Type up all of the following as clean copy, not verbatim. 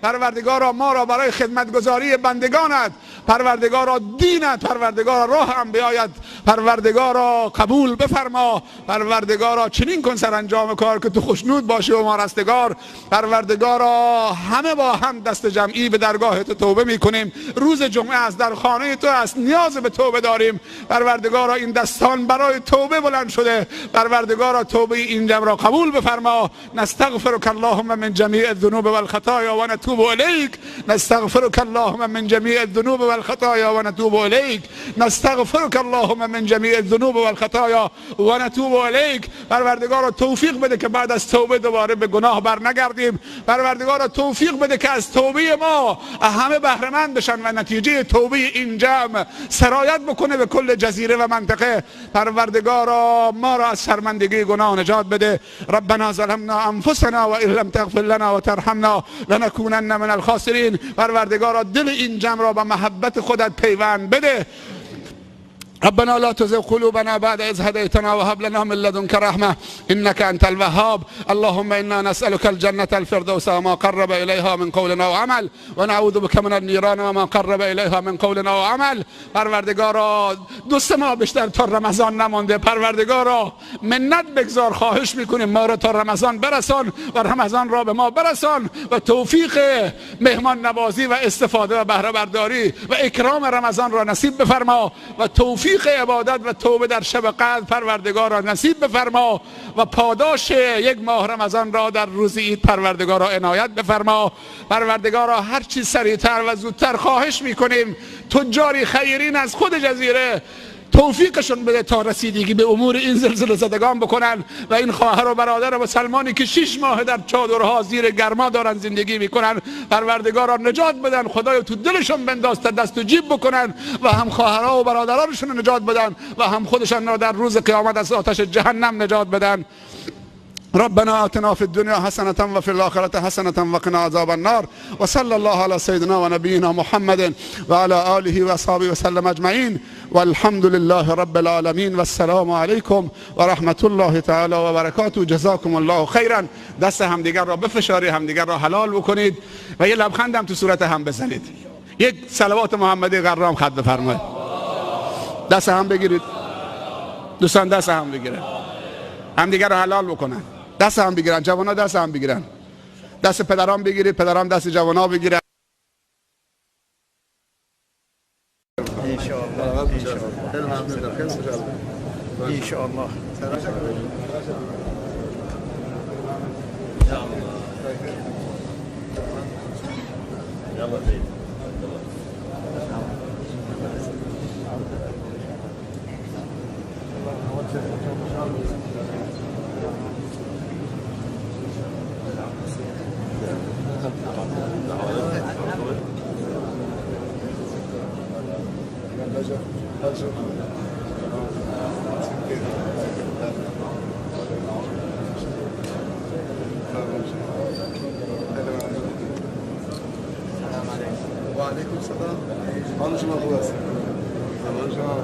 پروردگارا ما را برای خدمتگزاری بندگانت، پروردگارا دینت، پروردگارا راه هم بیاید، پروردگارا قبول بفرما، پروردگارا چنین کن سرانجام کار که تو خوشنود باشی و ما رستگار. پروردگارا همه با هم دست جمعی به درگاه تو توبه میکنیم. روز جمعه است، در خانه تو است، نیاز به توبه داریم. پروردگارا این دستان برای توبه بلند شده، پروردگارا توبه این جمع را قبول بفرما. نستغفرک اللهم من جمیع الذنوب والخطایا و نتوب الیک، نستغفرک اللهم من جمیع الذنوب والخطایا و نتوب الیک، نستغفرک اللهم من جمیع الذنوب والخطایا و نتوب الیک. پروردگارا توفیق بده که بعد از توبه دوباره به گناه بر نگردیم. پروردگارا توفیق بده که از توبه ما همه بهره مند بشن و نتیجه توبه این جمع سرایت بکنه به کل جزیره و منطقه. پروردگارا ما را از شرمندگی گناه نجات بده. ربنا ظلمنا انفسنا و ان لم تغفر لنا و ترحمنا لنکونن من الخاسرین. پروردگارا دل این جمع را به محبت خودت پیوند بده. ربنا لا تزغ قلوبنا بعد إذ هديتنا وهب لنا من لدنك رحمة إنك أنت الوهاب. اللهم إنا نسألك الجنة الفردوس وما قرب إليها من قول أو عمل ونعوذ بك من النيران وما قرب إليها من قول أو عمل. پروردگارا 2-3 ماه بیشتر تا رمضان نمانده. پروردگارا منت بگذار، خواهش میکنیم ما را تا رمضان برسان و رمضان را به ما برسان و توفیق مهمان نوازی و استفاده و بهره برداری و اکرام رمضان را نصیب بفرما و توفیق عبادت و توبه در شب قدر پروردگار را نصیب بفرما و پاداش یک ماه رمضان را در روز عید پروردگار را عنایت بفرما. پروردگار را هر چیز سریعتر و زودتر خواهش میکنیم تجاری خیرین از خود جزیره توفیقشون بده تا رسیدگی به امور این زلزله زدگان بکنن و این خواهر و برادر مسلمانی که 6 ماه در چادرها زیر گرما دارن زندگی میکنن پروردگار را نجات بدن. خدایا تو دلشون بنداز تا دست و جیب بکنن و هم خواهرها و برادرانشون رو نجات بدن و هم خودشان را در روز قیامت از آتش جهنم نجات بدن. ربنا آتنا في الدنيا حسنة وفي الآخرة حسنة وقنا عذاب النار وصلى الله على سيدنا ونبينا محمد وعلى آله وأصحابه وسلم أجمعين والحمد لله رب العالمين والسلام عليكم ورحمة الله تعالى وبركاته. جزاكم الله خيرا. دست همدیگر را بفشاری، همدیگر را حلال بکنید و یه لبخند هم تو صورت هم بزنید. یک صلوات محمدی غرام خط بفرمایید. دست هم بگیرید دوستان، دست هم بگیرن، همدیگر را حلال بکنن، دست هم بگیرن، جوانا دست هم بگیرن، دست پدران بگیرید، پدران دست جوانا بگیرن. انشاءالله وعلیکم السلام. حال شما خوب است؟ حال شما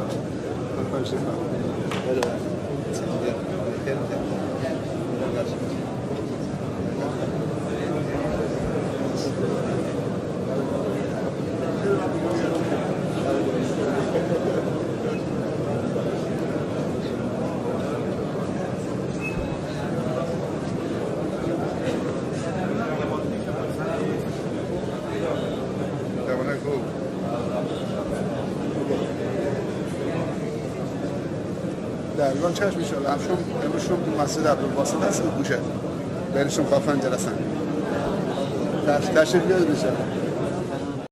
در چشم میشه امروز شم تو مسجد عبدالباسط هست و گوشه بینشون خافن جلسن تشریف بیارید.